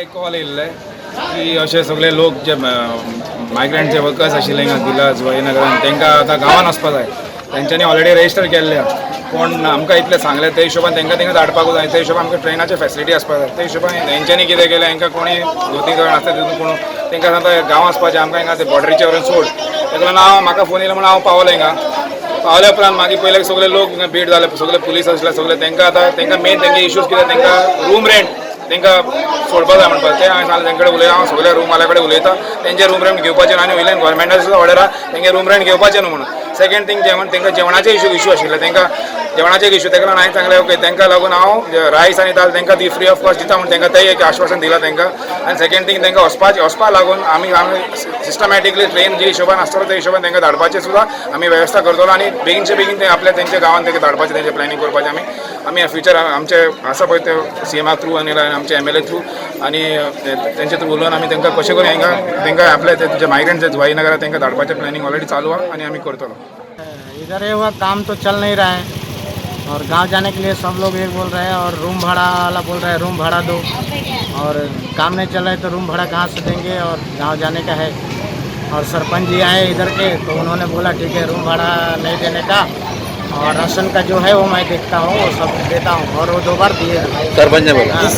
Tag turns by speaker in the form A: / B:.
A: एक कॉल येयल्ले की अशे सगळे लोक जे मायग्रंट जे वर्कर्स आशिल्ले हिंगा दिला जुवाईनगरान, तांकां आतां गांवान वचपा जाय. तेंच्यांनी ऑलरेडी रजिस्टर केल्ले आहा. पूण आमकां इतलें सांगलें, ते हिशोबान तांकां थिंगा धाडपाकूच जाय. ते हिशोबान आमकां ट्रेनाचे फेसिलिटी आसपाक जाय. ते हिशोबान तेंच्यांनी कितें केलें, हांकां कोणी 2-3 जाण आसता तितून कोण तांकां सांगता गांवां वचपाचें आमकां, हिंगा ते बॉर्डरीचे व्हरून सोड. ताका लागून हांव म्हाका फोन येयलो म्हणून हांव पावलो हिंगा. पावल्या उपरांत मागीर पयले सगळे लोक हिंगा भीड जाले, सगळे पुलीस आसले सगळे. तांकां आतां तांकां मेन तेंगे इश्यूज कितें, तांकां रूम रेंट तांकां सोडपा जाय म्हणपाक. ते हांवें सांगलें, तेंचे कडेन उलयता हांव, सगळे रूम वाल्या कडेन उलयता. तेंचे रूम रेंट घेवपाचें आनी वयल्यान गोवोरमेंटाचे सुद्दां ऑर्डर आहा, तेंगे रूम रेंट घेवपाचें न्हू म्हणून. सेकंड थिंग, जेवण, तांकां जेवणाचे इशू आशिल्ले, तांकां जेवणाचे इशू. ताका लागून हांवें सांगलें, ओके, तांकां लागून हांव रायस आनी दाल तांकां ती फ्री ऑफ कॉस्ट दिता म्हूण तांकां तें एक आश्वासन दिलां तांकां. आनी सेकंड थिंग, तांकां वचपाक लागून आमी सिस्टमॅटिकली ट्रेन जे हिशोबान आसतलो त्या हिशोबान तांकां धाडपाचें सुद्दां आमी वेवस्था करतलो आनी बेगीनचे बेगीन ते आपल्या तेंच्या गांवांत तांकां धाडपाचें तेंचें प्लॅनिंग करपाचें आमी आमी फ्युचर आमचे आसा पळय ते सीएमा थ्रू आनी आमचे एमएलए थ्रू आनी तेंचे थ्रू उलोवन आमी तांकां कशें करून हांगा तांकां आपले ते जे मायग्रंट जे जुवाईनगरा तांकां धाडपाचें प्लॅनिंग ऑलरेडी चालू आहा आनी आमी करतलो.
B: इधर ये हुआ, काम तो चल नहीं रहा है और गांव जाने के लिए सब लोग एक बोल रहे हैं और रूम भाड़ा वाला बोल रहा है रूम भाड़ा दो और काम नहीं चल रहा है तो रूम भाड़ा कहाँ से देंगे? और गांव जाने का है और सरपंच जी आए इधर के तो उन्होंने बोला, ठीक है, रूम भाड़ा नहीं देने का और राशन का जो है वो मैं देखता हूँ, वो सब देता हूँ और वो दो बार दिए।
C: सरपंच ने बोला?
B: हाँ।